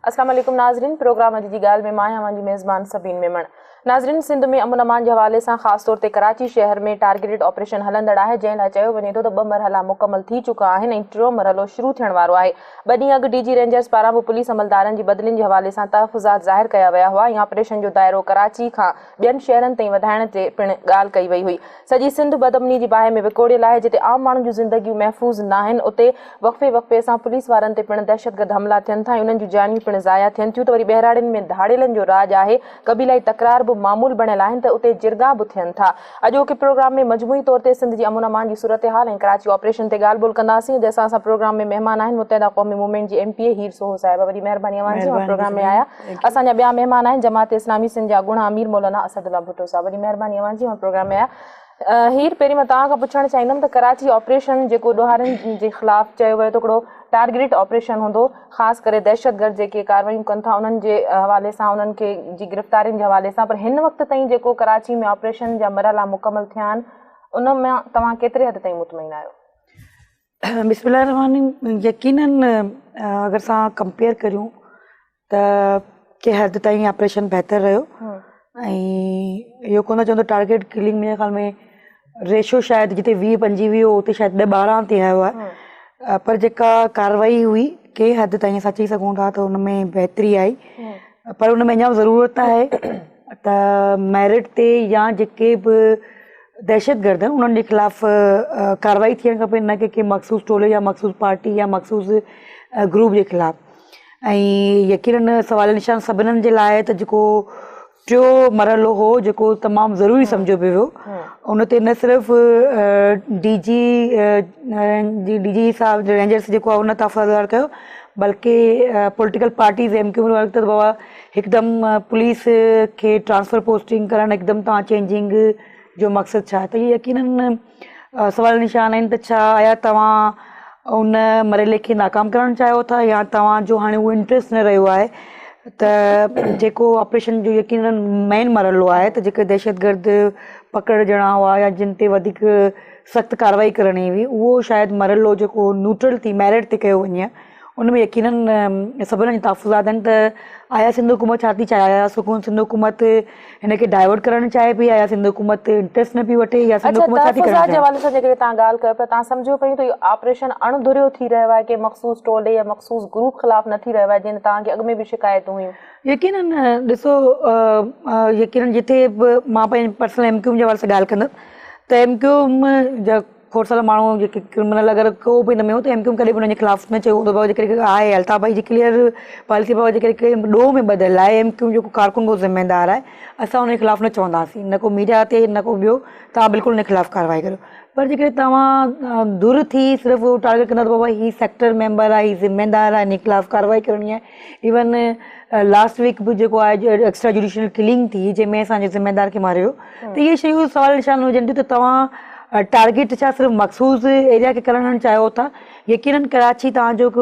اسلام عليڪم ناظرين پروگرام اڄ جي ڳالهه ۾ مان آهيان اوهان جي ميزبان سبين ميمڻ ناظرين سنڌ ۾ امن امان جي حوالي سان خاص طور تي ڪراچي شهر ۾ ٽارگيٽڊ آپريشن هلندڙ آهي جنهن لاء چيو وڃي ٿو ته ٻه مرحلا مڪمل ٿي چڪا آهن ۽ ٽيون مرحلو شروع ٿيڻ وارو آهي ٻه ڏينهن اڳ ڊي جي رينجرز پاران به پوليس عملدارن جي بدلين جي حوالي سان تحفظات ظاهر ڪيا ويا هئا ۽ آپريشن جو دائرو ڪراچي کان ٻين شهرن تائين وڌائڻ تي پڻ ڳالهه ڪئي وئي هئي. سڄي سنڌ بدامني جي باهه ۾ وڪوڙيل آهي، جتي عام ماڻهن جون زندگيون محفوظ ناهن، اتي وقفي وقفي سان پوليس وارن تي پڻ دهشتگرد حملا ٿين ٿا ۽ انهن جون جانيون پڻ ضايع ٿين ٿيون ته وري ٻهراڙين ۾ ڌاڙيلن جو راڄ آهي، قبيلائي تڪرار به معمول بڻيل آهن ته اتي جرڳا به ٿين ٿا. اڄوڪي پروگرام ۾ مجموعي طور تي سنڌ جي امن امان جي صورتحال ۽ ڪراچي آپريشن تي ڳالهه ٻولهه ڪنداسين. اڄ اسان سان پروگرام ۾ مهمان آهن متحده قومي موومينٽ جي ايم پي اي هير سوهو صاحبه وڏي مهرباني اوهان جي اوهان پروگرام ۾ آيا. اسان جا ٻيا مهمان آهن جماعت اسلامي سنڌ جا اڳوڻا امير مولانا اسد الله ڀٽو صاحب وڏي مهرباني اوهان جي اوهان پروگرام ۾ آيا هير پهرين مان توهان کان پڇڻ چاهيندم ته ڪراچي آپريشن جيڪو ڏوهارين جي خلاف چيو ويو ته هڪڙو ٽارگيٽ آپريشن هوندو خاص ڪري دهشتگرد جيڪي ڪاروايون ڪن ٿا انهن جي حوالي سان انهن کي جي گرفتارين جي حوالي سان پر هن وقت تائين جيڪو ڪراچي ۾ آپريشن جا مرحلا مڪمل ٿيا آهن ان مان توهان ڪيتري حد تائين مطمئن آهيو؟ بسم الله الرحمن الرحيم يقينن اگر اسان ڪمپيئر ڪريون ته ڪنهن حد تائين آپريشن بهتر رهيو ۽ اهو ڪونه چوندو ٽارگيٽ ڪلنگ منهنجي خيال ۾ ريشو شايد جتي ويهه پنجويهه هو اتي شايد ڏهه ٻارهن تي آيو آهي پر جيڪا ڪارروائي هئي ڪنهن حد تائين اسان چئي سگهون ٿا ته ان ۾ بهتري آئي پر ان ۾ اڃا به ضرورت آهي ته ميرٽ تي يا جيڪي به دهشتگرد آهن انهن جي خلاف ڪارروائي ٿيڻ کپي نه ڪي ڪنهن مخصوص ٽولي يا مخصوص پارٽي يا مخصوص گروپ جي خلاف ۽ يقينن سوال نشان سڀنن جي لاء ته جيڪو ٽيو مرحلو هو جيڪو تمام ضروري سمجهيو پيو ويو ان تي نه صرف ڊي جي ڊي جي صاحب رينجرس جيڪو آهي ان تحفظ اظهار ڪيو بلڪه political parties M Q M ته بابا هڪدم پوليس کي ٽرانسفر پوسٽنگ ڪرڻ هڪدم تان چينجنگ جو مقصد ڇا آهي ته اهي يقينن سوال نشان آهن ته ڇا آيا توهان ان مرحلي کي ناڪام ڪرڻ چاهيو ٿا يا توهان جو هاڻي اهو انٽريسٽ نه رهيو آهي ته جيڪو آپريشن جو يقينن مين مرحلو آهي ته جيڪي دهشتگرد پڪڙجڻا هئا يا جن تي وڌيڪ سخت ڪارروائي ڪرڻي هئي اهو شايد مرحلو جيڪو نيوٽرل ٿي ميرٽ تي ڪيو وڃي ان ۾ يقينن سڀني جا تحفظات آهن ته آيا سنڌ حڪومت ڇا ٿي چاهي آيا سڪون سنڌ حڪومت هن کي ڊائيورٽ ڪرڻ چاهي پئي آيا سنڌ حڪومت انٽريسٽ نه پئي وٺي يا سنڌ اڇا حڪومت ڇا ٿي ڪرڻ تحفظات جي چاهي. حوالي سان جيڪڏهن توهان ڳالهه ڪيو پيا توهان سمجهو پيون ته اهو آپريشن اڻ ڌريو ٿي رهيو آهي ڪنهن مخصوص ٽولي يا مخصوص گروپ خلاف نه ٿي رهيو آهي جنهن توهان کي اڳ ۾ به شڪايتون هيون. يقينن ڏسو يقينن جتي به مان پنهنجي پرسنل ايم ڪيو ايم جي حوالي سان ڳالهه ڪندس ته ايم ڪيو ايم جا کوڙ سارا ماڻهو جيڪي ڪرمنل اگر ڪو به ان ۾ هو ته ايم ڪيو ايم ڪڏهن به انهن جي خلاف نه چيو هوندو بابا جيڪڏهن آهي الطاف ڀائي جي ڪليئر پاليسي بابا جيڪڏهن ڪنهن ڏوهه ۾ ٻڌل آهي ايم ڪيو ايم جو ڪو ڪارڪن ڪو ذميدار آهي اسان ان جي خلاف نه چونداسين نه ڪو ميڊيا تي نه ڪو ٻيو توهان بلڪل ان جي خلاف ڪارروائي ڪريو پر جيڪڏهن توهان ڌر ٿي صرف اهو ٽارگيٽ ڪندا ته بابا هي سيڪٽر ميمبر آهي هي ذميدار آهي ان جي خلاف ڪارروائي ڪرڻي آهي ايون لاسٽ ويڪ به جيڪو آهي ايڪسٽرا جوڊيشل ڪلنگ ٿي جنهن ۾ اسان جي ذميدار کي ماريو ويو ته اهي شيون سوال نشان هجن ٿيون ته توهان ٽارگيٽ ڇا صرف مخصوص ايريا کي ڪرڻ چاهيو ٿا يقينن ڪراچي توهان جو هڪ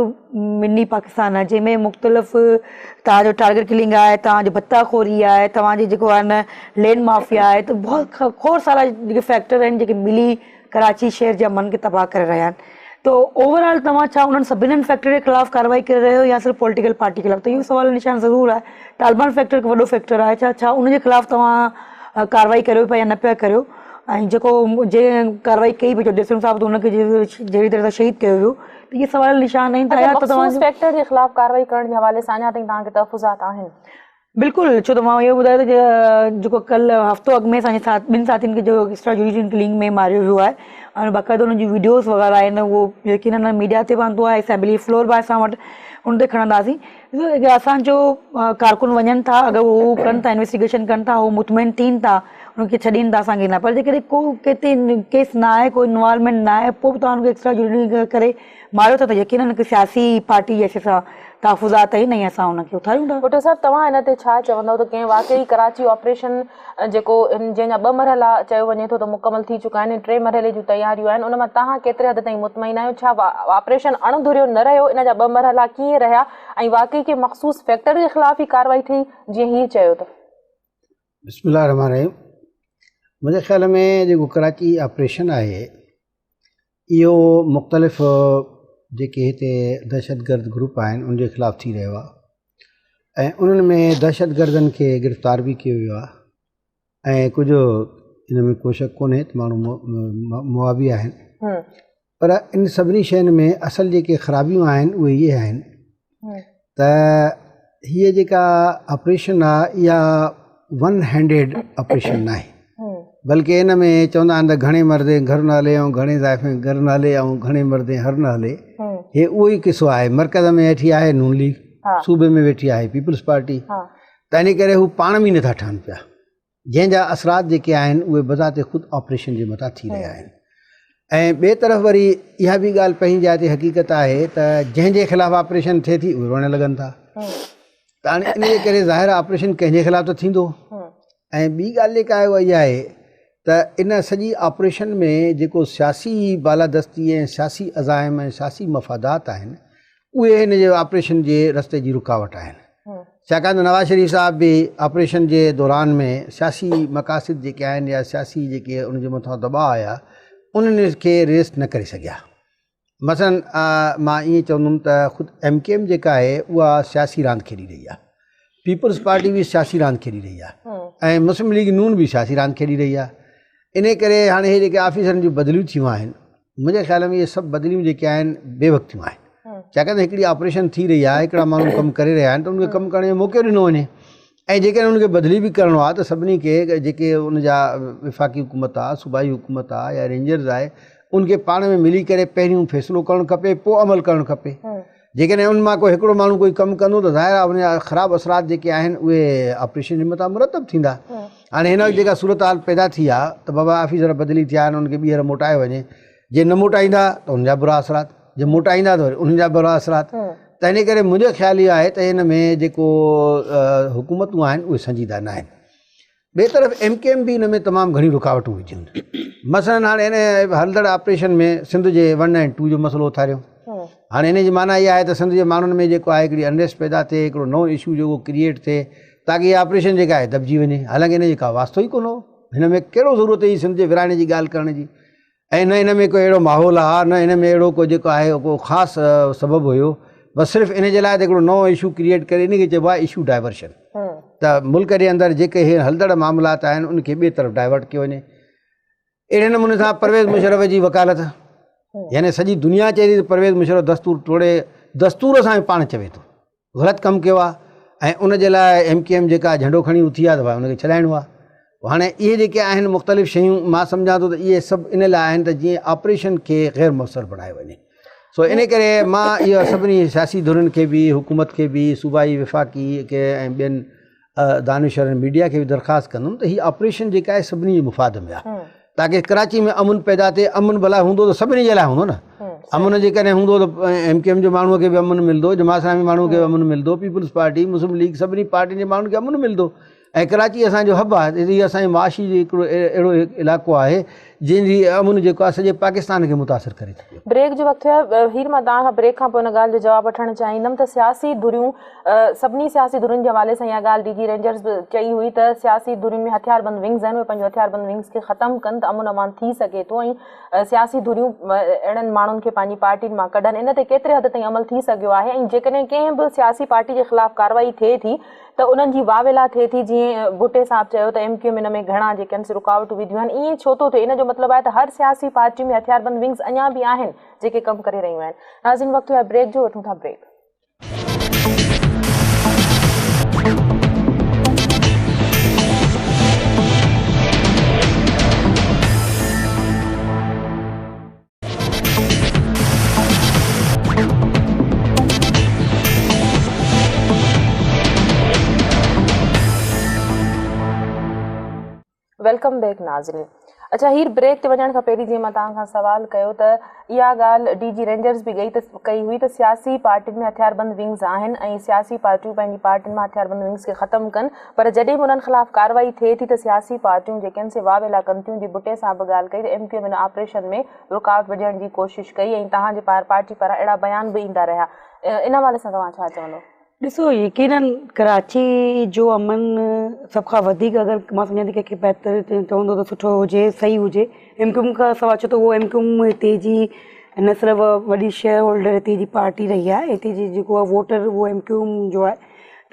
مني پاڪستان آهي جنهن ۾ مختلف توهان جو ٽارگيٽ ڪلنگ آهي توهان جو ڀتا خوري آهي توهان جي جيڪو آهي نه لينڊ مافيا آهي ته بهت کوڙ سارا جيڪي فيڪٽر آهن جيڪي ملي ڪراچي شهر جي امن کي تباهه ڪري رهيا آهن ته اوور آل توهان ڇا انهن سڀني فيڪٽر جي خلاف ڪارروائي ڪري رهيا آهيو يا صرف پوليٽيڪل پارٽي خلاف ته اهو سوال نشان ضرور آهي طالبان فيڪٽر هڪ وڏو فيڪٽر آهي ڇا ڇا ان جي خلاف توهان ڪارروائي ڪريو پيا يا نه پيا ڪريو ۽ جيڪو جنهن ڪارروائي ڪئي پئي چوڌري صاحب ته ان کي جهڙي طرح سان شهيد ڪيو ويو ته اهي سوال نشان آهن ته اڇا مخصوص فيڪٽر جي خلاف ڪارروائي ڪرڻ جي حوالي سان اڃا تائين توهان کي تحفظات آهن؟ بلڪل ڇو ته مان اهو ٻڌايو ته جيڪو ڪلهه هفتو اڳ ۾ اسان جي ساٿ ٻن ساٿين کي جو ايڪسٽرا جوڊيشل ڪلنگ ۾ ماريو ويو آهي ۽ باقاعده انهن جون وڊيوز وغيره آهن اهو يقينن ميڊيا تي به آندو آهي اسيمبلي فلور به اسان وٽ ان تي کڻنداسين اسان جو ڪارڪن وڃن ٿا اگر هو ڪن ٿا انويسٽيگيشن ڪن ٿا هو مطمئن ٿين ٿا انهن کي ڇڏين ٿا اسان کي نه پر جيڪڏهن ڪو ڪٿي ڪيس نه آهي ڪو انوالومينٽ نه آهي پوء به توهان ان کي ايڪسٽرا جوڊيشل ڪري ماريو ٿا ته يقينن هڪ سياسي پارٽي جي حيثيت سان تحفظات آهن ۽ اسان ان کي اٿاريون ٿا. ڀٽو صاحب توهان ان تي ڇا چوندؤ ته ڪنهن واقعي ڪراچي آپريشن جيڪو جنهن جا ٻه مرحلا چيو وڃي ٿو ته مڪمل ٿي چڪا آهن ۽ ٽئين مرحلي جون تياريون آهن ان مان توهان ڪيتري حد تائين مطمئن آهيو ڇا آپريشن اڻ ڌريو نه رهيو ان جا ٻه مرحلا ڪيئن رهيا ۽ واقعي ڪنهن مخصوص فيڪٽر جي خلاف ئي ڪارروائي ٿي جيئن هي چيو ته. بسم الله الرحمٰن الرحيم منهنجي خيال ۾ جيڪو ڪراچي آپريشن آهي اهو مختلف جيڪي هتي دهشتگرد گروپ آهن ان جي خلاف ٿي رهيو آهي. ۽ انهن ۾ دهشتگردن کي گرفتار به ڪيو ويو آهي ۽ ڪجهه ان ۾ ڪو شڪ ڪونهي ته ماڻهو مئا به آهن پر ان سڀني شين ۾ اصل جيڪي خرابيون آهن اهي اهي آهن ته هيء جيڪا آپريشن آهي اها ون هينڊيڊ آپريشن ناهي بلڪه ان ۾ چوندا آهن ته گهڻي مردين گهر نه هلي ۽ گهڻي زائفين گهر نه هلي ۽ گهڻي مردين هر نه هلي هي اهو ئي قصو آهي مرڪز ۾ ويٺي آهي نون ليگ صوبي ۾ ويٺي آهي پيپلز پارٽي تنهن ڪري هو پاڻ ۾ نٿا ٺهن پيا جنهن جا اثرات جيڪي آهن اهي بذات خود آپريشن جي مٿان ٿي رهيا آهن ۽ ٻئي طرف وري اها به ڳالهه پنهنجي جاء تي حقيقت آهي ته جنهن جي خلاف آپريشن ٿئي ٿي اهي روئڻ لڳن ٿا ته هاڻي ان جي ڪري ظاهر آپريشن ڪنهن جي خلاف ته ٿيندو ۽ ٻي ڳالهه جيڪا آهي اها اها آهي ته ان سڄي آپريشن ۾ جيڪو سياسي بالادستي ۽ سياسي عزائم ۽ سياسي مفادات آهن اهي هن جي آپريشن جي رستي جي رڪاوٽ آهن ڇاڪاڻ ته نواز شريف صاحب به آپريشن جي دوران ۾ سياسي مقاصد جيڪي آهن يا سياسي جيڪي ان جي مٿان دٻاء آيا انهن کي ريسٽ نه ڪري سگهيا مثلاً مان ائين چوندم ته خود ايم ڪيو ايم جيڪا آهي اها سياسي راند کيڏي رهي آهي پيپلز پارٽي به سياسي راند کيڏي رهي آهي ۽ مسلم ليگ نون به سياسي راند کيڏي رهي آهي ان ڪري هاڻي هي جيڪي آفيسرن جون بدليون ٿيون آهن منهنجي خيال ۾ اهي سڀ بدليون جيڪي آهن بي وقتيون آهن ڇاڪاڻ ته هڪڙي آپريشن ٿي رهي آهي هڪڙا ماڻهو ڪم ڪري رهيا آهن ته ان کي ڪم ڪرڻ جو موقعو ڏنو وڃي ۽ جيڪڏهن ان کي بدلي به ڪرڻو آهي ته سڀني کي جيڪي ان جا وفاقي حڪومت آهي صوبائي حڪومت آهي يا رينجرز آهي ان کي پاڻ ۾ ملي ڪري پهريون فيصلو ڪرڻ کپي پوء عمل ڪرڻ کپي جيڪڏهن ان مان ڪو هڪڙو ماڻهو ڪوئي ڪم ڪندو ته ظاهر آهي ان جا خراب اثرات جيڪي آهن اهي آپريشن جي مٿان مرتب ٿيندا هاڻي هن وقت جيڪا صورتحال پيدا ٿي آهي ته بابا آفيسر بدلي ٿيا آهن ان کي ٻيهر موٽايو وڃي جي نه موٽائيندا ته ان جا برا اثرات جي موٽائيندا ته وري انهن جا برا اثرات ته ان ڪري منهنجو خيال اهو آهي ته ان ۾ جيڪو حڪومتون آهن اهي سنجيده نه آهن ٻئي طرف ايم ڪيو ايم به ان ۾ تمام گهڻيون رڪاوٽون وجهيون مثلا هاڻي ان هلندڙ آپريشن ۾ سنڌ جي ون ۽ ٽو جو مسئلو اٿاريو هاڻي ان جي معنيٰ اها آهي ته سنڌ جي ماڻهن ۾ جيڪو آهي هڪڙي انريسٽ پيدا ٿئي هڪڙو نئون اشو جيڪو ڪريئيٽ ٿئي تاڪي اها آپريشن جيڪا آهي دٻجي وڃي حالانڪه ان جو ڪا واسطو ئي ڪونه هو هن ۾ ڪهڙو ضرورت هئي سنڌ جي ورهائڻ جي ڳالهه ڪرڻ جي ۽ نه ان ۾ ڪو اهڙو ماحول آ نه ان ۾ اهڙو ڪو جيڪو آهي ڪو خاص سبب هيو بس صرف ان جي لاء ته هڪڙو نئون اشو ڪريئيٽ ڪري ان کي چئبو آهي اشو ڊائيورشن ته ملڪ جي اندر جيڪي هي هلندڙ معاملات آهن ان کي ٻئي طرف ڊائيورٽ ڪيو وڃي اهڙي نموني سان پرويز مشرف جي وڪالت يعني سڄي دنيا چئي ٿي ته پرويز مشرف دستور ٽوڙي دستور سان پاڻ چوي ٿو غلط ڪم ڪيو آهي ۽ ان جي لاء ايم ڪيو ايم جيڪا جهنڊو کڻي اٿي آهي ته ڀاء ان کي ڇڏائڻو آهي هاڻي اهي جيڪي آهن مختلف شيون مان سمجهان ٿو ته اهي سڀ ان لاء آهن ته جيئن آپريشن کي غير موثر بڻايو وڃي سو ان ڪري مان اهو سڀني سياسي ڌرين کي به حڪومت کي به صوبائي وفاقي کي ۽ ٻين دانشورن ميڊيا کي به درخواست ڪندم ته هي آپريشن جيڪا آهي سڀني جي مفاد ۾ آهي تاڪه ڪراچي ۾ امن پيدا ٿئي امن ڀلا هوندو ته سڀني جي لاء هوندو نه امن جيڪڏهن هوندو ته ايم ڪيو ايم جي ماڻهو کي به امن ملندو جماعت اسلامي ماڻهو کي به امن ملندو پيپلز پارٽي مسلم ليگ سڀني پارٽين جي ماڻهن کي امن ملندو ۽ ڪراچي اسان جو هب آهي هي اسان جي معاشي جي هڪڙو اهڙو علائقو آهي جنهن جي امن جيڪو آهي سڄي پاڪستان کي متاثر ڪري ٿو پيو. بريڪ جو وقت ٿيو آهي هير مان توهان کان بريڪ کان پوء ان ڳالهه جو جواب وٺڻ چاهيندم ته سياسي ڌريون سڀني سياسي ڌرين جي حوالي سان اها ڳالهه ڊي جي رينجرز به چئي هئي ته سياسي ڌرين ۾ هٿياربند ونگز آهن اهي پنهنجو هٿياربند ونگز کي ختم ڪن ته امن امان ٿي سگهي ٿو ۽ سياسي ڌريون اهڙن ماڻهن کي پنهنجي پارٽين مان ڪڍن ان تي ڪيتري حد تائين عمل ٿي سگهيو آهي ۽ جيڪڏهن ڪنهن به سياسي پارٽي جي خلاف ڪارروائي ٿئي ٿي ته انهن جي واويلا ٿئي ٿي جيئن ڀٽي صاحب چيو ته ايم ڪيو ايم ان ۾ گهڻا جيڪي آهن سي رڪاوٽون وڌيون آهن ائين ڇو ٿو ٿئي ان جو مطلب آهي ته هر سياسي پارٽي ۾ هٿياربند ونگز اڃا به آهن جيڪي ڪم ڪري رهيون آهن ناظرين وقت ٿيو آهي بريڪ جو وٺون ٿا break. Welcome back ناظرين اڇا هير بريڪ تي وڃڻ کان پهرين جيئن مان توهان کان سوال ڪيو ته اها ڳالهه ڊي جي رينجرز به ڳئي ته ڪئي هئي ته سياسي پارٽين ۾ هٿياربند ونگز آهن ۽ سياسي پارٽيون پنهنجي پارٽين مان هٿياربند ونگز کي ختم ڪن پر جڏهن به انهن خلاف ڪارروائي ٿئي ٿي ته سياسي پارٽيون جيڪي آهن سي واويلا ڪن ٿيون جي ڀٽي صاحب به ڳالهه ڪئي ته ايم ڪيو ايم ان آپريشن ۾ رڪاوٽ وجهڻ جي ڪوشش ڪئي ۽ توهان جي پارٽي پاران اهڙا بيان به ايندا رهيا ان حوالي سان توهان ڇا چوندو؟ ڏسو يقينن ڪراچي جو امن سڀ کان وڌيڪ اگر مان سمجهان ٿي ڪنهن کي بهتر چوندو ته سٺو هجي صحيح هجي ايم ڪيو ايم کان سواء ڇو ته اهو ايم ڪيو ايم هتي جي نه صرف وڏي شيئر هولڊر هتي جي پارٽي رهي آهي هتي جي جيڪو آهي ووٽر اهو ايم ڪيو ايم جو آهي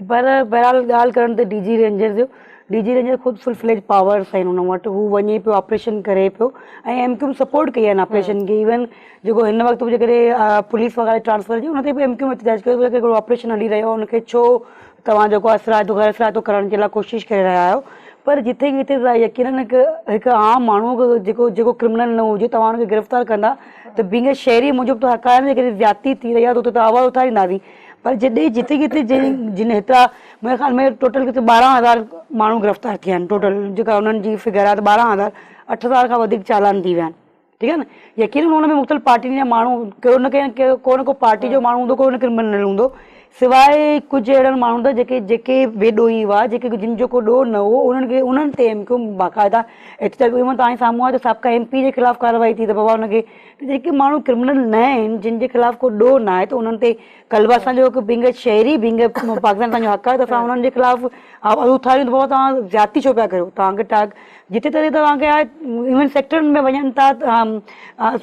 پر بهرحال ڳالهه ڪرڻ ته ڊي جي رينجرز جو ڊي جي رينجر خود فل فليج پاورس آهن ان وٽ هو وڃي پيو آپريشن ڪري پيو ۽ ايم ڪيو ايم سپورٽ ڪئي آهي ان آپريشن کي ايون جيڪو هن وقت به جيڪڏهن پوليس وغيره ٽرانسفر ٿي ان تي به ايم ڪيو ايم احتجاج ڪيو هڪڙو آپريشن هلي رهيو آهي ان کي ڇو توهان جيڪو اثرائتو غير اثرائتو ڪرڻ جي لاء ڪوشش ڪري رهيا آهيو پر جتي ڪٿي يقينن هڪ هڪ عام ماڻهو جيڪو جيڪو ڪرمنل نه هجي توهان ان کي گرفتار ڪندا ته بينگ شهري موجب ته حق آهي نه جيڪڏهن زيادتي ٿي رهي آهي ته اتي ته آواز اٿارينداسين پر جڏهن جتي ڪٿي جن جن هيترا منهنجي خيال ۾ ٽوٽل ڪٿي 12000 ماڻهو گرفتار ٿيا آهن ٽوٽل جيڪا انهن جي فگر آهي ته 12000 8000 کان وڌيڪ چالان ٿي ويا آهن ٺيڪ آهي نه يقينن ان ۾ مختلف پارٽين جا ماڻهو ڪو نه ڪنهن ڪو نه ڪو پارٽي جو ماڻهو هوندو ڪو نه ڪرمنل هوندو سواء ڪجهه اهڙن ماڻهن ته جيڪي جيڪي بي ڏوهي هئا جيڪي جن جو ڪو ڏوهه نه هو انهن کي انهن تي ايم ڪيو باقاعده احتجاج ڪيو توهان جي سامهون آهي ته سابقا ايم پي جي خلاف ڪارروائي ٿي ته بابا ان کي جيڪي ماڻهو ڪرمنل نه آهن جن جي خلاف ڪو ڏوهه نه آهي ته انهن تي ڪلبا اسان جو هڪ بينگ شهري بينگ پاڪستان اسان جو حق آهي ته اسان انهن جي خلاف آواز اٿاريون ته بابا توهان زيادتي ڇو پيا ڪريو توهان کي ٽاگ جتي تتي توهان کي آهي ايون سيڪٽرن ۾ وڃن ٿا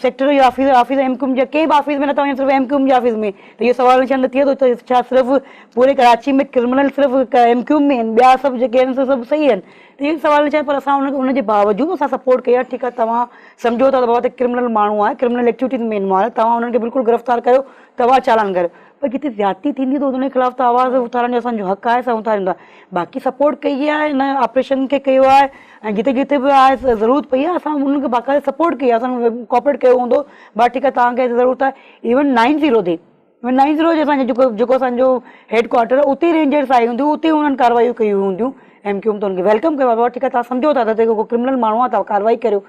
سيڪٽر جي office office M Q M جا ڪنهن به آفيس ۾ نٿا وڃن صرف ايم ڪيو ايم جي آفيس ۾ ته اهو سوال نشان ته ٿئي ٿو ته ڇا صرف پوري ڪراچي ۾ ڪرمنل صرف ايم ڪيو ايم ۾ آهن ٻيا سڀ جيڪي آهن سي سڀ صحيح آهن ته اهو سوال نشان پر اسان ان جي باوجود اسان سپورٽ ڪئي آهي ٺيڪ آهي توهان سمجهو ٿا ته بابا ته ڪرمنل ماڻهو آهي ڪرمنل ايڪٽيوٽيز ۾ انوالو آهي توهان انهن کي بلڪل گرفتار ڪريو توهان چالان ڪريو پر جتي زيادتي ٿيندي ته ان جي خلاف ته آواز اٿارڻ جو اسان جو حق آهي اسان اٿاريون ٿا باقي سپورٽ ڪئي آهي ان آپريشن کي ڪيو آهي ۽ جتي جتي به آهي ضرورت پئي آهي اسان انهن کي باقاعده سپورٽ ڪئي آهي اسان ڪوآپريٽ ڪيو هوندو بس ٺيڪ آهي توهان کي ضرورت آهي ايون نائن زيرو تي ايون نائن زيرو جي اسان جو جيڪو جيڪو اسان جو هيڊ ڪوارٽر آهي اتي رينجرس آئي هونديون اتي انهن ڪاروايون ڪيون هونديون ايم ڪيو ايم ته ان کي welcome ڪيو آهي بابا ٺيڪ آهي توهان سمجهو ٿا ته هتي ڪو ڪرمنل ماڻهو آهي توهان ڪارروائي ڪريو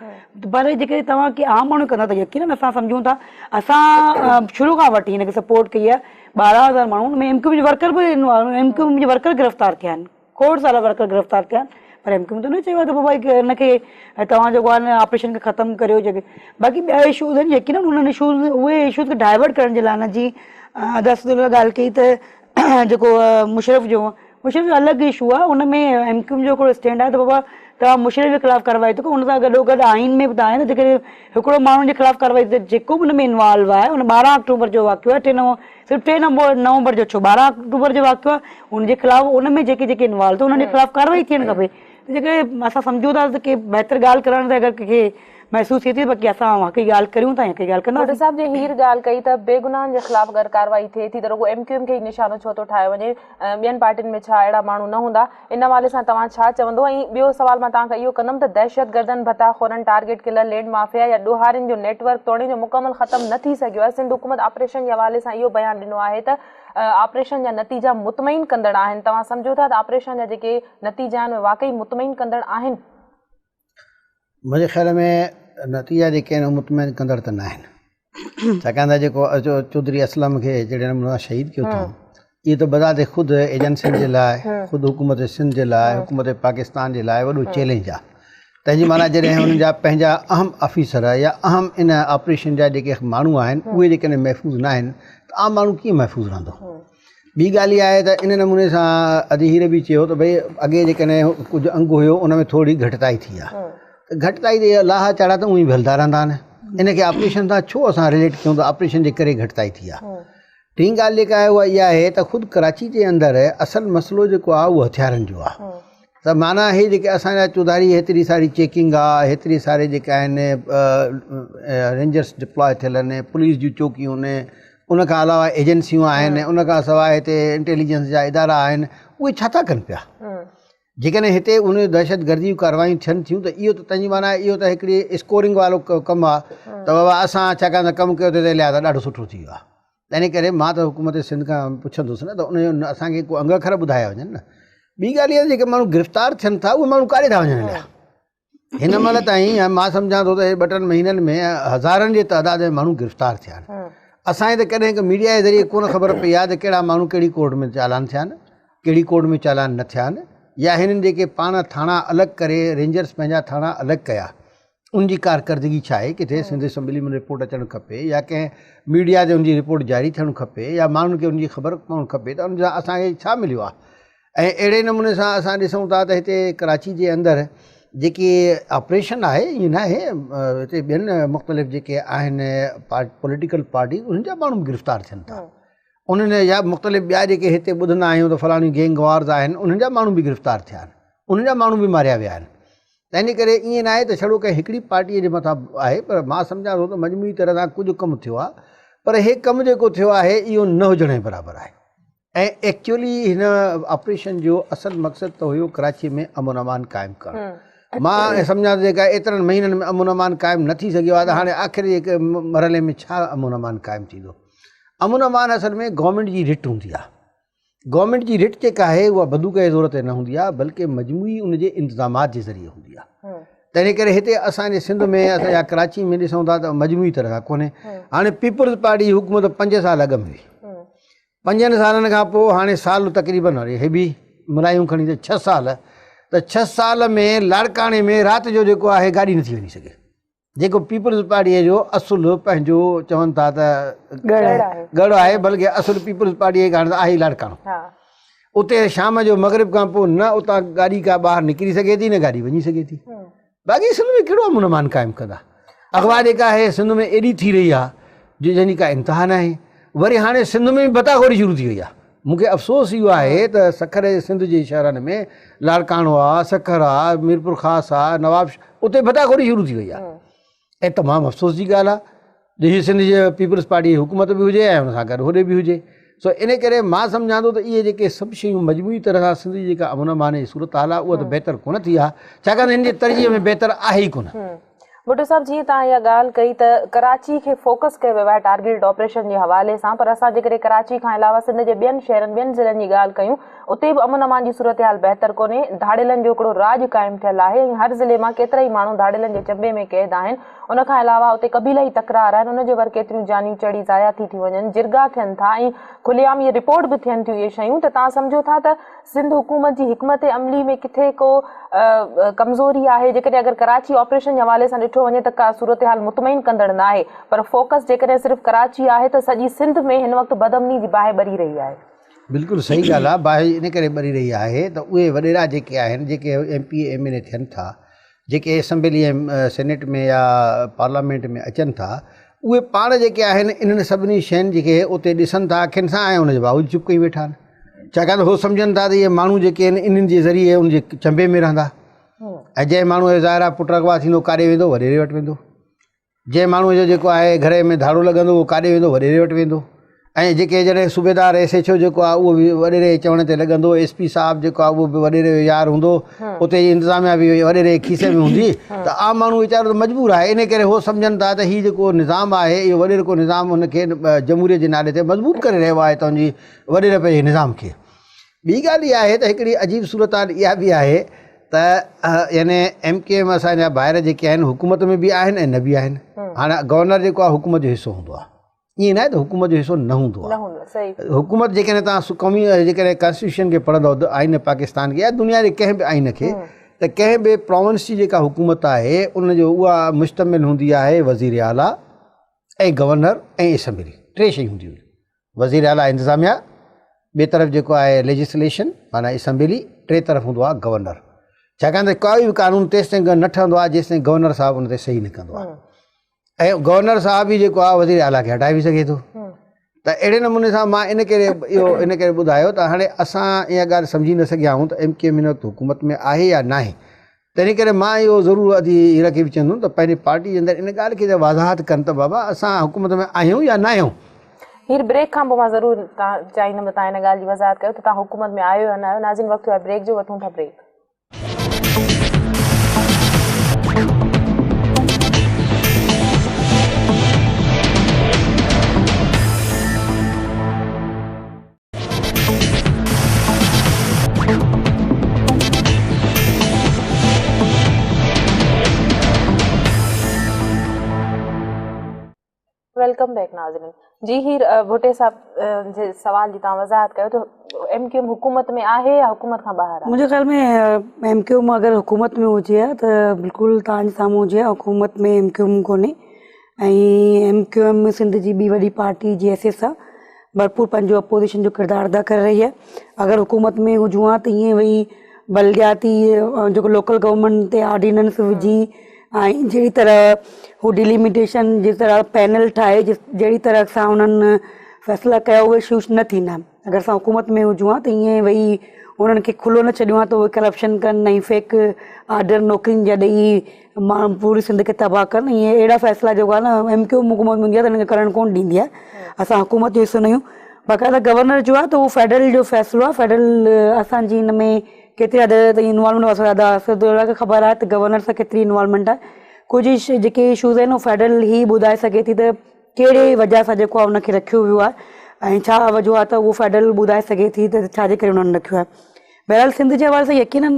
پر جيڪڏهن توهان ڪي عام ماڻهو ڪندا ته يقينن اسان سمجهون ٿا اسان شروع کان وٺي هن کي سپورٽ ڪئي آهي 12000 ماڻهو ان ۾ ايم ڪيو ايم جي ورڪر به ايم ڪيو ايم جي ورڪر گرفتار ٿيا آهن کوڙ سارا ورڪر گرفتار ٿيا آهن پر ايم ڪيو ايم ته نه چيو آهي ته بابا هن کي توهان جيڪو آهي آپريشن کي ختم ڪريو جيڪي باقي ٻيا اشوز آهن يقينن انهن اشوز اهي اشوز کي ڊائيورٽ ڪرڻ جي لاء نه جي ادا اسد الله ڳالهه ڪئي ته جيڪو مشرف جو مشرف جو الڳ اشو آهي ان ۾ ايم ڪيو ايم جو هڪڙو اسٽينڊ آهي ته بابا توهان مشرف جي خلاف ڪارروائي ٿو ڪيو ان سان گڏو گڏ آئين ۾ به ته آهي نه جيڪڏهن هڪڙو ماڻهو جي خلاف ڪارروائي ته جيڪو به ان ۾ انوالو آهي ان 12 آڪٽوبر جو واقعو آهي 3 نو صرف 3 نمبر نومبر جو ڇو 12 آڪٽوبر جو واقعو آهي ان جي خلاف ان ۾ جيڪي جيڪي انوالو ته انهن جي خلاف ڪارروائي ٿيڻ کپي ته جيڪڏهن اسان سمجهون ٿا ته ڪي بهتر ڳالهه ڪرڻ تي اگر ڪنهن کي محسوس ٿئي ٿي باقي اسان حقي ڳالهه ڪريون ٿا ۽ حقي ڳالهه ڪنداسين. ڀٽو صاحب جي هير ڳالهه ڪئي ته بيگناهن جي خلاف اگر ڪارروائي ٿئي ٿي ته رڳو ايم ڪيو ايم کي ئي نشانو ڇو ٿو ٺاهيو وڃي ٻين پارٽين ۾ ڇا اهڙا ماڻهو نه هوندا ان حوالي سان توهان ڇا چوندو ۽ ٻيو سوال مان توهان کان اهو ڪندم ته دهشتگردن ڀتا خورن ٽارگيٽ ڪلر لينڊ مافيا يا ڏوهارين جو نيٽ ورڪ توڻي جو مڪمل ختم نه ٿي سگهيو آهي سنڌ حڪومت آپريشن جي حوالي سان اهو بيان ڏنو آهي ته آپريشن جا نتيجا مطمئن ڪندڙ آهن توهان سمجهو ٿا ته آپريشن جا جيڪي نتيجا آهن اهي واقعي مطمئن ڪندڙ آهن؟ منهنجي خيال ۾ نتيجا جيڪي آهن اهي مطمئن ڪندڙ ته نه آهن ڇاڪاڻ ته جيڪو چوڌري اسلم کي جهڙي نموني سان شهيد ڪيو اٿئون اهو ته بذات خود ايجنسين جي لاء خود حڪومت سنڌ جي لاء حڪومت پاڪستان جي لاء وڏو چئلينج آهي تنهن جي معنيٰ جڏهن انهن جا پنهنجا اهم آفيسر يا اهم ان آپريشن جا جيڪي ماڻهو آهن اهي جيڪڏهن محفوظ نه آهن ته عام ماڻهو ڪيئن محفوظ رهندو ٻي ڳالهه اها آهي ته ان نموني سان ادي هير به چيو ته ڀئي اڳي جيڪڏهن ڪجهه انگ هيو ان ۾ ٿوري گهٽتائي ٿي آهي ته گهٽتائي ته لاها چاڙها ته اونئي به هلندا رهندا آهن ان کي آپريشن سان ڇو اسان رليٽ ڪيون ته آپريشن جي ڪري گهٽتائي ٿي آهي ٽين ڳالهه جيڪا آهي اها اها آهي ته خود ڪراچي جي اندر اصل مسئلو جيڪو آهي اهو هٿيارن جو آهي ته معنيٰ هي جيڪي اسان جا چوڌاري هيتري ساري چيڪنگ آهي هيتري ساري جيڪا آهن رينجرس ڊپلاء ٿيل آهن پوليس جون چوڪيون آهن ان کان علاوه ايجنسيون آهن ان کان سواء هتي انٽيليجنس جا ادارا آهن اهي ڇا ٿا ڪن پيا جيڪڏهن هتي ان دهشت گردي جون ڪاروايون ٿين ٿيون ته اهو ته تنهنجي معنيٰ اهو ته هڪڙي اسڪورنگ وارو ڪم آهي ته بابا اسان ڇاڪاڻ ته ڪم ڪيو ته لهٰذا ڏاڍو سٺو ٿي ويو آهي تنهن ڪري مان ته حڪومت سنڌ کان پڇندس نه ته ان جو اسان کي ڪو انگ اکر ٻڌايا وڃن نه ٻي ڳالهه اها جيڪي ماڻهو گرفتار ٿين ٿا اهي ماڻهو ڪاڏي ٿا وڃن هليا هن مهل تائين مان سمجهان ٿو ته ٻه ٽن مهينن ۾ هزارن جي تعداد ۾ ماڻهو گرفتار ٿيا آهن اسان کي ته ڪڏهن هڪ ميڊيا جي ذريعي ڪونه خبر پئي آهي ته ڪهڙا ماڻهو ڪهڙي ڪورٽ ۾ چالان ٿيا آهن ڪهڙي ڪورٽ ۾ چالان نه ٿيا آهن يا هنن جيڪي پاڻ ٿاڻا الڳ ڪري رينجرس پنهنجا ٿاڻا الڳ ڪيا ان جي ڪارڪردگي ڇا آهي ڪٿي سنڌ اسيمبلي ۾ رپورٽ اچڻ کپي يا ڪنهن ميڊيا تي ان جي رپورٽ جاري ٿيڻ کپي يا ماڻهن کي ان جي خبر پوڻ کپي ته ان سان اسان کي ڇا مليو آهي ۽ اهڙي نموني سان اسان ڏسون ٿا ته هتي ڪراچي جي اندر جيڪي آپريشن آهي ائين نه آهي هتي ٻين مختلف جيڪي آهن پوليٽيڪل پارٽيز انهن جا ماڻهو به گرفتار ٿين ٿا. انهن جا مختلف ٻيا جيڪي هتي ٻڌندا آهيون ته فلاڻيون گينگ وارز آهن انهن جا ماڻهو به گرفتار ٿيا آهن انهن جا ماڻهو به ماريا ويا آهن تنهن جي ڪري ائين ناهي ته ڇڙو ڪنهن هڪڙي پارٽيء جي مٿان آهي پر مان سمجهان ٿو ته مجموعي طرح سان ڪجهه ڪم ٿيو آهي پر هي ڪم جيڪو ٿيو آهي اهو نه هجڻ جي برابر آهي ۽ ايڪچولي هن آپريشن جو اصل مقصد ته هيو ڪراچي ۾ امن امان قائم ڪرڻ مان سمجهان ٿو جيڪا ايترن مهينن ۾ امن امان قائم نه ٿي سگهيو آهي ته هاڻي آخر جي مرحلي ۾ ڇا امن امان قائم ٿيندو امن امان اصل ۾ گورنمينٽ جي رٽ هوندي آهي. گورنمينٽ جي رٽ جيڪا آهي اها بندوق جي زور تي نه هوندي آهي بلڪه مجموعي ان جي انتظامات جي ذريعي هوندي آهي. تنهن ڪري هتي اسان جي سنڌ ۾ اسان يا ڪراچي ۾ ڏسون ٿا ته مجموعي طرح سان ڪونهي. هاڻي پيپلز پارٽي جي حڪومت 5 سال اڳ ۾ هئي. پنجن سالن کان پوء هاڻي سال تقريبن هي به ملايون کڻي ته 6 سال ته 6 سال ۾ لاڙڪاڻي ۾ رات جو جيڪو آهي گاڏي نٿي وڃي سگهي. جيڪو پيپلز پارٽيء جو اصل پنهنجو چون ٿا ته ڳڙهه آهي بلڪه اصل پيپلز پارٽيء جي ڪاڻ ته آهي ئي لاڙڪاڻو. اتي شام جو مغرب کان پوء نه اتان گاڏي ڪا ٻاهر نڪري سگهي ٿي نه گاڏي وڃي سگهي ٿي. باقي سنڌ ۾ ڪهڙو امن امان قائم ڪندا. اغوا جيڪا آهي سنڌ ۾ ايڏي ٿي رهي آهي جو جنهن جي ڪا انتها ناهي. وري هاڻي سنڌ ۾ به ڀتا خوري شروع ٿي وئي آهي. مون کي افسوس اهو آهي ته سکر جي سنڌ جي شهرن ۾ لاڙڪاڻو آ، سکر آ، ميرپورخاص آ، نواب اتي ڀتا خوري شروع ٿي وئي آ ۽ تمام افسوس جي ڳالهه آ جو هي سنڌ جي پيپلز پارٽي جي حڪومت به هجي ۽ ان سان گڏ هوڏي به هجي سو ان ڪري مان سمجهان ٿو ته اهي جيڪي سڀ شيون مجموعي طرح سان سنڌ جي جيڪا امن امان جي صورتحال آ اها ته بهتر ڪونه ٿي آ ڇاڪاڻ ته هن جي ترجيح ۾ بهتر آهي ئي ڪونه. ڀٽو صاحب جيئن توهان اها ڳالهه ڪئي ته ڪراچي کي فوڪس ڪيو ويو آهي ٽارگيٽڊ آپريشن جي حوالي سان پر اسان جيڪڏهن ڪراچي کان علاوه سنڌ جي ٻين شهرن ٻين ضلعن جي ڳالهه ڪيون اتي به امن امان جي صورتحال بهتر ڪونهي ڌاڙيلن جو هڪڙو راڄ قائم ٿيل آهي ۽ هر ضلعي مان ڪيترائي ماڻهو ڌاڙيلن جي چنبي ۾ قيد آهن ان کان علاوه اتي قبيلائي تڪرار آهن ان جي ور ڪيتريون جانيون چڙهي ضايع ٿي ٿيون وڃن جرڳا ٿين ٿا ۽ کلي عام اهي رپورٽ به ٿين ٿيون اهي شيون ته توهان سمجهو ٿا ته سنڌ حڪومت جي حڪمت عملي ۾ ڪٿي ڪو ڪمزوري آهي، جيڪڏهن اگر ڪراچي آپريشن جي حوالي سان ڏٺو وڃي ته ڪا صورتحال مطمئن ڪندڙ ناهي پر فوڪس جيڪڏهن صرف ڪراچي آهي ته سڄي سنڌ ۾ هن وقت بدامني جي باهه ٻري رهي آهي. بلڪل صحيح ڳالهه آهي باهه ان ڪري ٻري رهي آهي ته اهي وڏيرا جيڪي آهن جيڪي M P A M N A ٿين ٿا جيڪي اسيمبلي ۽ سينيٽ ۾ يا پارليامينٽ ۾ اچن ٿا اهي پاڻ جيڪي آهن انهن سڀني شين جيڪي اتي ڏسن ٿا اکين سان ۽ ان جي باوجود چپ ڪئي ويٺا آهن ڇاڪاڻ ته هو سمجهن ٿا ته اهي ماڻهو جيڪي آهن انهن جي ذريعي ان جي چنبي ۾ رهندا ۽ جنهن ماڻهو جو ظاهر آهي پٽ اغوا ٿيندو ڪاڏي ويندو وڏيري وٽ ويندو جنهن ماڻهوء جو جيڪو آهي گهر ۾ ڌاڙو لڳندو اهو ڪاڏي ويندو وڏيري وٽ ويندو ۽ جيڪي جڏهن صوبيدار ايس ايڇ او جيڪو آهي اهو به وڏيري جي چوڻ تي لڳندو ايس پي صاحب جيڪو آهي اهو به وڏيري جو يار هوندو اتي جي انتظاميا به وڏيري جي کيسي ۾ هوندي ته عام ماڻهو ويچارو ته مجبور آهي ان ڪري هو سمجهن ٿا ته هي جيڪو نظام آهي اهو وڏيرڪو نظام هن کي جمهوريت جي نالي تي مضبوط ڪري رهيو آهي تنهنجي وڏيرپ جي نظام کي ٻي ڳالهه اها آهي ته هڪڙي عجيب صورتحال اها به آهي ته يعني ايم ڪيو ايم اسان جا ڀائر جيڪي آهن حڪومت ۾ به آهن ۽ نه به آهن هاڻي گورنر جيڪو آهي حڪومت جو حصو هوندو آهي ائين نه آهي ته حڪومت جو حصو نه هوندو آهي حڪومت جيڪڏهن تان قومي جيڪڏهن ڪانسٽيٽيوشن کي پڙهندو آئين پاڪستان کي يا دنيا جي ڪنهن به آئين کي ته ڪنهن به پراونس جي جيڪا حڪومت آهي ان جو اها مشتمل هوندي آهي وزير اعليٰ ۽ گورنر ۽ اسيمبلي ٽي شيون هونديون آهن وزير اعليٰ انتظاميا، ٻئي طرف جيڪو آهي ليجسليشن معنيٰ اسيمبلي، ٽئين طرف هوندو آهي گورنر. ڇاڪاڻ ته ڪوئي به قانون تيستائين نه ٺهندو آهي جيستائين گورنر صاحب ان تي صحيح نه ڪندو آهي ۽ گورنر صاحب ئي جيڪو آهي وزير اعليٰ کي هٽائي به سگهي ٿو. ته اهڙي نموني سان مان ان ڪري اهو ان ڪري ٻڌايو ته هاڻي اسان اها ڳالهه سمجهي نه سگهيا آهيون ته ايم ڪيو ايم هن وقت حڪومت ۾ آهي يا ناهي. تنهن ڪري مان اهو ضرور ادي هيرا کي به چوندم ته پنهنجي پارٽي جي اندر ان ڳالهه کي ته وضاحت ڪن ته بابا اسان حڪومت ۾ آهيون يا ناهيون. هير بريڪ کان پوء مان ضرور چاهيندم ته توهان ان ڳالهه جي وضاحت ڪيو ته توهان حڪومت ۾ آهيو يا نه آهيو. ناظرين وقت ٿيو آهي بريڪ جو وٺون ٿا بريڪ. Welcome back ناظرين جي هير ڀٽي صاحب جي سوال جي تان وضاحت ڪيو ته ايم ڪيو ايم حڪومت ۾ آهي يا حڪومت کان ٻاهر آهي؟ منهنجي خيال ۾ ايم ڪيو ايم اگر حڪومت ۾ هجي ها ته بلڪل تان جي سامهون هجي ها حڪومت ۾ ايم ڪيو ايم ڪونهي ۽ ايم ڪيو ايم سنڌ جي ٻي وڏي پارٽي جي حيثيت سان ڀرپور پنهنجو اپوزيشن جو ڪردار ادا ڪري رهي آهي اگر حڪومت ۾ هجون ها ته ائين وئي بلدياتي جيڪو لوڪل گورنمينٽ تي آرڊيننس وجهي ۽ جهڙي طرح هو ڊيليميٽيشن جي طرح پينل ٺاهي جهڙي طرح سان انهن فيصلا ڪيا اهي اشوز نه ٿيندا اگر اسان حڪومت ۾ هجون ها ته ائين ويهي انهن کي کلو نه ڇڏيون ها ته اهي ڪرپشن ڪن ۽ فيڪ آرڊر نوڪرين جا ڏئي ماڻهو پوري سنڌ کي تباهه ڪن ائين اهڙا فيصلا جيڪو آهي نه ايم ڪيو ايم حڪومت ۾ هوندي آهي ته انهن کي ڪرڻ ڪونه ڏيندي آهي اسان حڪومت جو حصو نه آهيون باقاعده گورنر جو آهي ته اهو فيڊرل جو فيصلو آهي فيڊرل اسان جي هن ۾ ڪيتري حد تائين انوالومينٽ اسان ادا اسد الله کي خبر آهي ته گورنر سان ڪيتري انوالومينٽ آهي ڪجهه جيڪي اشوز آهن اهو فيڊرل هي ٻڌائي سگهي ٿي ته ڪهڙي وجهه سان جيڪو آهي ان کي رکيو ويو آهي ۽ ڇا وجهه آهي ته اهو فيڊرل ٻڌائي سگهي ٿي ته ڇا جي ڪري انهن رکيو آهي بهرحال سنڌ جي حوالي سان يقينن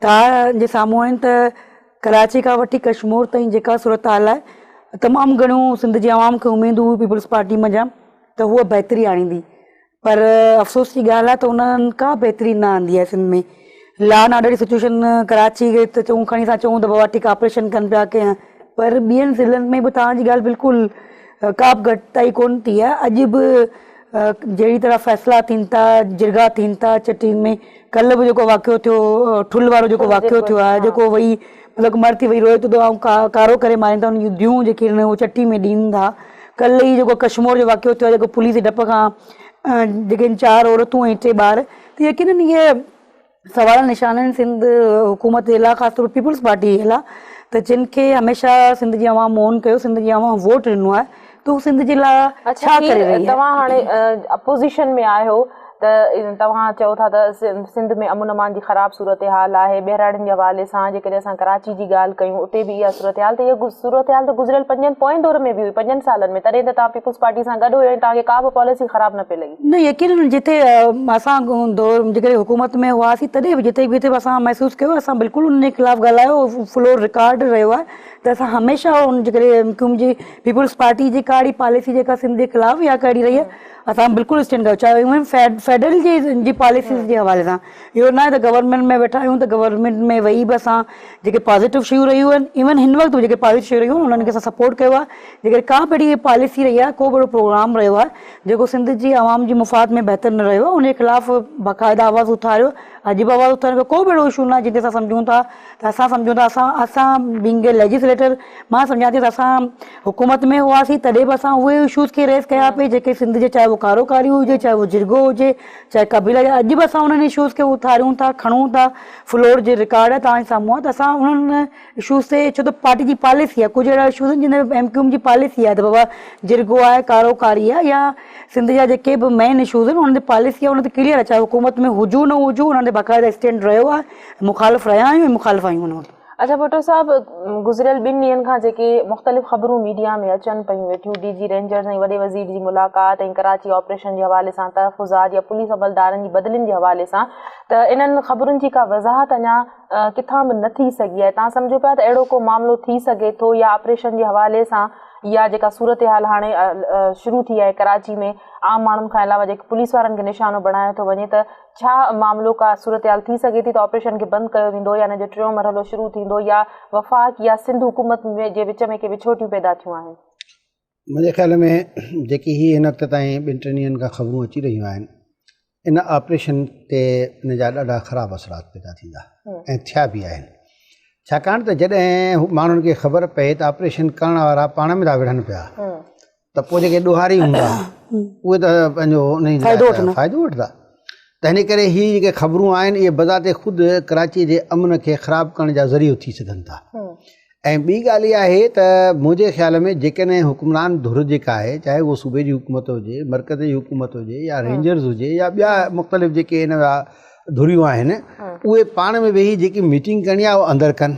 توهان جي سامهون آهن ته ڪراچي کان وٺي ڪشمور تائين جيڪا صورتحال آهي تمام گهڻيون سنڌ جي عوام کي اميدون هيون پيپلز پارٽي منجهان ته هوء بهتري آڻيندي پر افسوس جي ڳالهه آهي ته انهن ڪا بهتري نه آندي آهي سنڌ ۾ لا اينڊ آرڊر جي سچويشن ڪراچي کي ته چئون کڻي اسان چئون ته بابا ٺيڪ آپريشن ڪن پيا ڪي پر ٻين ضلعن ۾ به توهان جي ڳالهه بلڪل ڪا به گهٽتائي ڪونه ٿي آهي اڄ به جهڙي طرح فيصلا ٿين ٿا جرڳا ٿين ٿا چٽين ۾ ڪلهه به جيڪو واقعو ٿيو ٺل وارو جيڪو واقعو ٿيو آهي جيڪو وئي مطلب مر ٿي وئي روئي ٿو ته آئون ڪارو ڪري مارين ٿا ان جون ڌيئون جيڪي آهن اهي چٽي ۾ ڏين ٿا ڪلهه ئي جيڪو ڪشمور جو واقعو ٿيو آهي جيڪو پوليس جي ڊپ کان جيڪي آهن چار عورتون ۽ ٽي ٻار ته يقينن اهي سوال نشان آهن سنڌ حڪومت جي لاء خاص طور پيپلز پارٽي جي لاء ته جن کي هميشه سنڌ جي عوام مون ڪيو سنڌ جي عوام ووٽ ڏنو آهي ته هو سنڌ جي لاء ڇا ڪري رهي آهي. توهان هاڻي اپوزيشن ۾ آهيو ته توهان چئو ٿا ته سنڌ ۾ امن امان جي خراب صورتحال آهي ٻهراڙين جي حوالي سان جيڪڏهن اسان ڪراچي جي ڳالهه ڪيون اتي به اها صورتحال ته اها صورتحال ته گذريل پنجن پوئين دور ۾ به هئي پنجن سالن ۾ تڏهن ته توهان پيپلز پارٽي سان گڏ هيو ۽ توهان کي ڪا به پاليسي خراب نه پئي لڳي. نه يقينن جتي اسان دور جيڪڏهن حڪومت ۾ هئاسين تڏهن به جتي به اسان محسوس ڪيو اسان بلڪل ان جي خلاف ڳالهايو فلور رڪارڊ رهيو آهي ته اسان هميشه ان جي ڪري ايم ڪيو ايم جي پيپلز پارٽي جي ڪا اهڙي پاليسي جيڪا سنڌ جي خلاف يا ڪا اهڙي رهي آهي اسان بلڪل اسٽينڊ ڪيو چاهي ايون فيڊرل جي جي پاليسيز جي حوالي سان اهو ناهي ته گورنمينٽ ۾ ويٺا آهيون ته گورنمينٽ ۾ ويهي به اسان جيڪي پازيٽو شيون رهيون آهن ايون هن وقت به جيڪي پازيٽو شيون رهيون آهن انهن کي اسان سپورٽ ڪيو آهي جيڪڏهن ڪا به اهڙي پاليسي رهي آهي ڪو به اهڙو پروگرام رهيو آهي جيڪو سنڌ جي عوام جي مفاد ۾ بهتر نه رهيو آهي ان جي خلاف باقاعده آواز اٿاريو اڄ به آواز اٿاريو ڪو به اهڙو اشو نه آهي جنهن تي اسان سمجهون ٿا ته اسان سمجهون ٿا اسان اسان بينگ اي ليجسليٽر مان سمجهان ٿي ته اسان حڪومت ۾ هئاسين تڏهن به اسان اهي اشوز کي ريز ڪيا پئي جيڪي سنڌ جي چاهي اهو ڪارو ڪاري هجي چاهي اهو جرڳو هجي چاهي قبيلا جا اڄ به اسان انهن اشوز کي اٿاريون ٿا کڻون ٿا فلور جي رڪارڊ آهي توهان جي سامهون آهي ته اسان انهن اشوز تي ڇو ته پارٽي جي پاليسي آهي ڪجهه اهڙا اشوز آهن جن ۾ ايم ڪيو ايم جي پاليسي آهي ته بابا جرڳو آهي ڪارو ڪاري آهي يا سنڌ جا جيڪي به مين اشوز آهن انهن تي پاليسي آهي انهن تي ڪليئر آهي چاهي حڪومت ۾ هجون نه هجون انهن تي باقاعده اسٽينڊ رهيو آهي مخالف رهيا آهيون ۽ مخالف آهيون هن وقت. اڇا ڀٽو صاحب گذريل ٻن ڏينهن کان جيڪي مختلف خبرون ميڊيا ۾ اچن پيون ويٺيون ڊي جي رينجرز ۽ وڏي وزير جي ملاقات ۽ ڪراچي آپريشن جي حوالي سان تحفظات يا پوليس عملدارن جي بدلين جي حوالي سان ته انهن خبرن جي ڪا وضاحت اڃا ڪٿان به نه ٿي سگهي آهي توهان سمجهو پيا ته اهڙو ڪو معاملو ٿي سگهي ٿو يا آپريشن جي حوالي سان يا جيڪا صورتحال هاڻي شروع ٿي آهي ڪراچي ۾ عام ماڻهن کان علاوه جيڪي پوليس وارن کي نشانو بڻايو ٿو وڃي ته ڇا معاملو ڪا صورتحال ٿي سگهي ٿي ته آپريشن کي بند ڪيو ويندو يا ان جو ٽيون مرحلو شروع ٿيندو يا وفاق يا سنڌ حڪومت جي وچ ۾ ڪي وڇوٽيون پيدا ٿيون آهن؟ منهنجي خيال ۾ جيڪي هي هن وقت تائين ٻن ٽن ڏينهن کان خبرون اچي رهيون آهن ان آپريشن تي ان جا ڏاڍا خراب اثرات پيدا ٿيندا ۽ ٿيا به آهن ڇاڪاڻ ته جڏهن ماڻهن کي خبر پئي ته آپريشن ڪرڻ وارا پاڻ ۾ ٿا وڙهن پيا ته پوء جيڪي ڏوهاري هوندا اهي ته پنهنجو انهي لاء فائدو وٺندا ته هن ڪري هي جيڪي خبرون آهن اهي بذات خود ڪراچي جي امن کي خراب ڪرڻ جا ذريعو ٿي سگهن ٿا ۽ ٻي ڳالهه اها آهي ته منهنجي خيال ۾ جيڪڏهن حڪمران ڌر جيڪا آهي چاهي اهو صوبي جي حڪومت هجي مرڪز جي حڪومت هجي يا رينجرز هجي يا ٻيا مختلف جيڪي ان جا ڌريون آهن اهي پاڻ ۾ ويهي جيڪي ميٽنگ ڪرڻي آهي اها اندر ڪن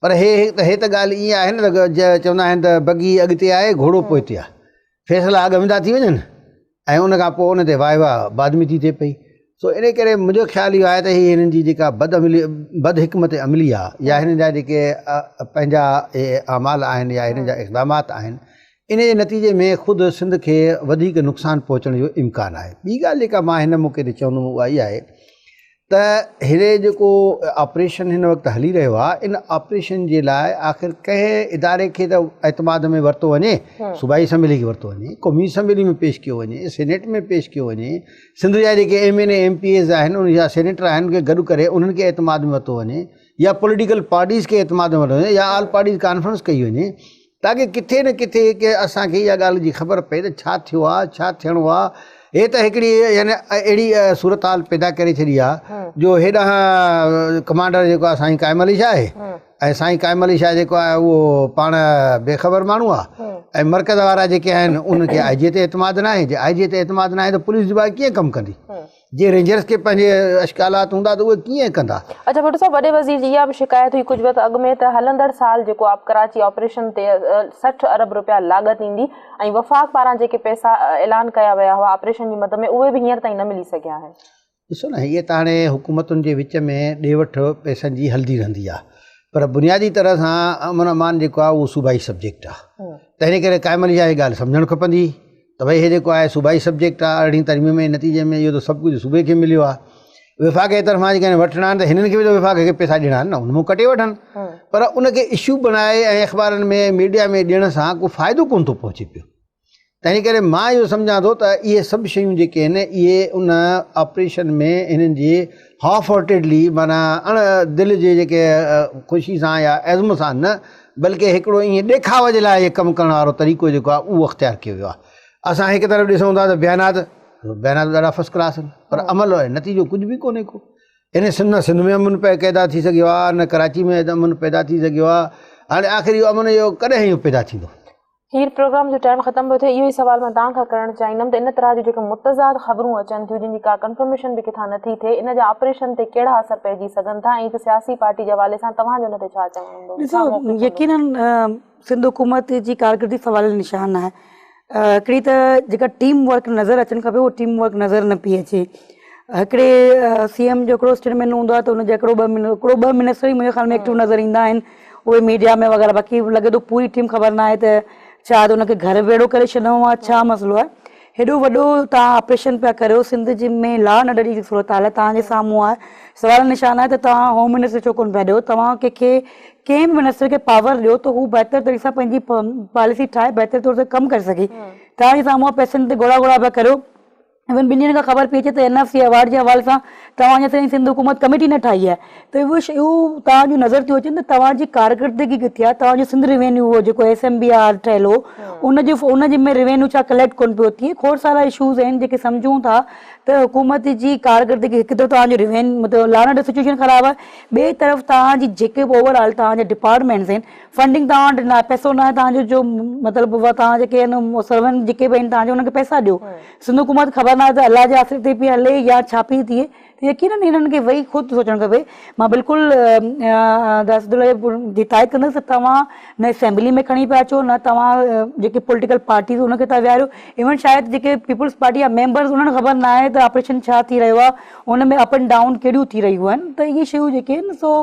پر هي هي ته ڳالهه ائين آهي نه ته چوندا آهن ته بگي اڳتي آهي گهوڙو پوئتي آهي فيصلا اڳ ۾ ٿا ٿي وڃن ۽ ان کان پوء ان تي واهه واهه بعد ۾ ٿي ٿئي پئي سو ان ڪري منهنجو خيال اهو آهي ته هي هنن جي جيڪا بد عملي بد حڪمت عملي آهي يا هنن جا جيڪي پنهنجا اعمال آهن يا هنن جا اقدامات آهن ان جي نتيجي ۾ خود سنڌ کي وڌيڪ نقصان پهچڻ جو امڪان آهي ٻي ڳالهه جيڪا مان هن موقعي تي چوندم اها اها آهي ته هي جيڪو آپريشن هن وقت هلي رهيو آهي ان آپريشن جي لاء آخر ڪنهن اداري کي ته اعتماد ۾ ورتو وڃي صوبائي اسيمبلي کي ورتو وڃي قومي اسيمبلي ۾ پيش ڪيو وڃي سينيٽ ۾ پيش ڪيو وڃي سنڌ جا جيڪي M N A M P As آهن ان جا سينيٽر آهن ان کي گڏ ڪري انهن کي اعتماد ۾ ورتو وڃي يا پوليٽيڪل پارٽيز کي اعتماد ۾ ورتو وڃي يا آل پارٽيز ڪانفرنس ڪئي وڃي. تاڪه ڪٿي نه ڪٿي ڪي اسان کي اها ڳالهه جي خبر پئي ته ڇا ٿيو آهي ڇا ٿيڻو آهي. هي ته هڪڙي يعني اهڙي صورتحال پيدا ڪري ڇڏي آهي جو هيڏانهن ڪمانڊر جيڪو آهي سائين قائم علي شاهه آهي ۽ سائين قائم علي شاهه جيڪو آهي اهو پاڻ بي خبر ماڻهو آهي ۽ مرڪز وارا جيڪي آهن انهن کي آء جي تي اعتماد ناهي، جي آء جي تي اعتماد ناهي ته پوليس جي ڪيئن ڪم ڪندي؟ جي رينجرز کي پنهنجي اشڪالات هوندا ته اهي ڪيئن ڪندا؟ اڇا ڀٽو صاحب وڏي وزير جي اها به شڪايت هئي ڪجهه وقت اڳ ۾ ته هلندڙ سال جيڪو آپ ڪراچي آپريشن تي 60 ارب رپيا لاڳت ايندي ۽ وفاق پاران جيڪي پئسا اعلان ڪيا ويا هئا آپريشن جي مد ۾ اهي به هينئر تائين نه ملي سگهيا آهن. ڏسو نه هيء ته هاڻي حڪومتن جي وچ ۾ ڏي وٺ پئسن جي هلندي رهندي آهي پر بنيادي طرح سان امن امان جيڪو آهي اهو صوبائي سبجيڪٽ آهي تنهن ڪري قائم علي شاهه کي ڳالهه سمجهڻ کپندي ته ڀئي هي جيڪو آهي صوبائي سبجيڪٽ آهي ارڙهين ترميم ۾ نتيجي ۾ اهو ته سڀ ڪجهه صوبي کي مليو آهي وفاق جي طرفان جيڪڏهن وٺڻا آهن ته هنن کي به ته وفاق کي پئسا ڏيڻا آهن نه ان مون ڪٽي وٺن پر ان کي اشو بڻائي ۽ اخبارن ۾ ميڊيا ۾ ڏيڻ سان ڪو فائدو ڪونه ٿو پهچي پيو تنهن ڪري مان اهو سمجهان ٿو ته اهي سڀ شيون جيڪي آهن اهي ان آپريشن ۾ هنن جي هاف هارٽيڊلي معنيٰ اڻ دل جي جيڪي خوشي سان يا عزم سان نه بلڪه هڪڙو ائين ڏيکاء جي لاء اهي ڪم ڪرڻ وارو طريقو جيڪو آهي اهو اختيار ڪيو ويو آهي. اسان هڪ طرف ڏسون ٿا ته بيانات بيانات ڏاڍا فرسٽ ڪلاس آهن پر عمل ۽ نتيجو ڪجهه به ڪونهي ڪو. يعني سنڌ نه سنڌ ۾ امن پيدا ٿي سگهيو آهي نه ڪراچي ۾ امن پيدا ٿي سگهيو آهي. هاڻي آخر اهو امن اهو ڪڏهن اهو پيدا ٿيندو؟ هينئر پروگرام جو ٽائيم ختم پيو ٿئي اهو ئي سوال مان توهان کان ڪرڻ چاهيندم ته ان طرح جون جيڪي متضاد خبرون اچن ٿيون جن جي ڪا ڪنفرميشن به ڪٿان نٿي ٿئي ان جا آپريشن تي ڪهڙا اثر پئجي سگهن ٿا ۽ هڪ سياسي پارٽي جي حوالي سان توهان جو ان تي ڇا چوڻ هوندو ڇا موقف هوندو؟ ڏسو يقينن سنڌ حڪومت جي ڪارڪردگي سواليه نشان آهي هڪڙي ته جيڪا ٽيم ورڪ نظر اچڻ کپي اهو ٽيم ورڪ نظر نه پئي اچي هڪڙي سي ايم جو هڪڙو اسٽيٽمينٽ هوندو آهي ته ان جا هڪڙو ٻه هڪڙو ٻه منسٽر ئي منهنجي خيال ۾ ايڪٽو نظر ايندا آهن اهي ميڊيا ۾ وغيره باقي لڳي ٿو پوري ٽيم خبر ناهي ته ڇا ته ان کي گهر ويڙهو ڪري ڇڏڻو آهي ڇا مسئلو آهي هيڏو وڏو توهان آپريشن پيا ڪريو سنڌ جي ۾ لا اينڊ آرڊر جي صورتحال توهان جي سامهون آهي سوال نشان آهي ته توهان هوم منسٽر ڇو ڪونه پيا ڏيو توهان ڪنهن کي ڪنهن به منسٽر کي پاور ڏيو ته هو بهتر طريقي سان پنهنجي پاليسي ٺاهي بهتر طور تي ڪم ڪري سگهي توهان جي سامهون پئسن تي گهوڙا گهوڙا پيا ڪريو ايون ٻن ڏينهن کان خبر پئي اچي ته اين ايف سي ايوارڊ جي حوالي سان توهان اڃا تائين سنڌ حڪومت ڪميٽي نه ٺاهي آهي ته اهي شيون توهان جون نظر ٿيون اچن ته توهان جي ڪارڪردگي ڪٿي آهي توهان جو سنڌ روينيو هو جيڪو ايس ايم بي آر ٺهيل هو ان جو ان جي ۾ روينيو ڇا ڪليڪٽ ڪونه پيو ٿئي کوڙ سارا اشوز آهن جيڪي سمجهون ٿا ته حڪومت جي ڪارڪردگي هڪ طرف توهان جو روينيو مطلب لا اينڊ آرڊر سچوئيشن خراب آهي ٻئي طرف توهان جي جيڪي به اوور آل توهان جا ڊپارٽمينٽس آهن فنڊنگ توهان وٽ ناهي پئسو ناهي توهان جو جو مطلب توهان جيڪي آهن سرونٽ جيڪي به آهن توهان جا انهن کي پئسا ڏيو سنڌ حڪومت خبر ناهي ته الله جي آسري تي پئي هلي يا ڇا پئي ٿئي ته يقينن هنن کي ويهي خود سوچڻ کپي. مان بلڪل اسد الله جي تائيد ڪندس ته توهان نه اسيمبلي ۾ کڻي پيا اچو نه توهان جيڪي پوليٽيڪل پارٽيز ان کي ٿا ويهاريو ايون شايد جيڪي پيپلز پارٽي جا ميمبرز انهن کي خبر ناهي ته آپريشن ڇا ٿي رهيو آهي ان ۾ اپ اينڊ ڊائون ڪهڙيون ٿي رهيون آهن ته اهي شيون جيڪي آهن سو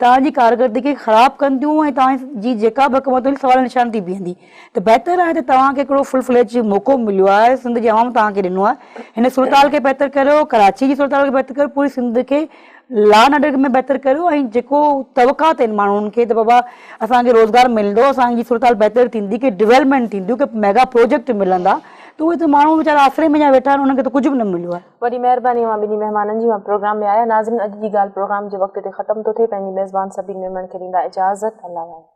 توهان جي ڪارڪردگي کي خراب ڪن ٿيون ۽ توهان جي جيڪا به حڪومت هوندي سوال نشان ٿي بيهندي. ته بهتر آهي ته توهان کي هڪڙو فل فليج موقعو مليو آهي سنڌ جي عوام توهان کي ڏنو آهي هن صورتحال کي بهتر ڪريو ڪراچي جي صورتحال کي بهتر ڪريو پوري سنڌ کي لا اينڊ آرڊر ۾ بهتر ڪريو ۽ جيڪو توقعات آهن ماڻهن کي ته بابا اسان کي روزگار ملندو اسان جي صورتحال بهتر ٿيندي ڪي ڊولپمينٽ ٿينديون ڪي ميگا پروجيڪٽ ملندا ته اهي ته ماڻهو ويچارا آسري ۾ اڃا ويٺا آهن انهن کي ته ڪجهه به نه مليو آهي. وڏي مهرباني اوهان ٻنهي مهمانن جي اوهان پروگرام ۾ آيا ناظرين اڄ جي ڳالهه پروگرام جو وقت هتي ختم ٿو ٿئي پنهنجي ميزبان سبين ميمڻ کي ڏيندا اجازت الله واهي.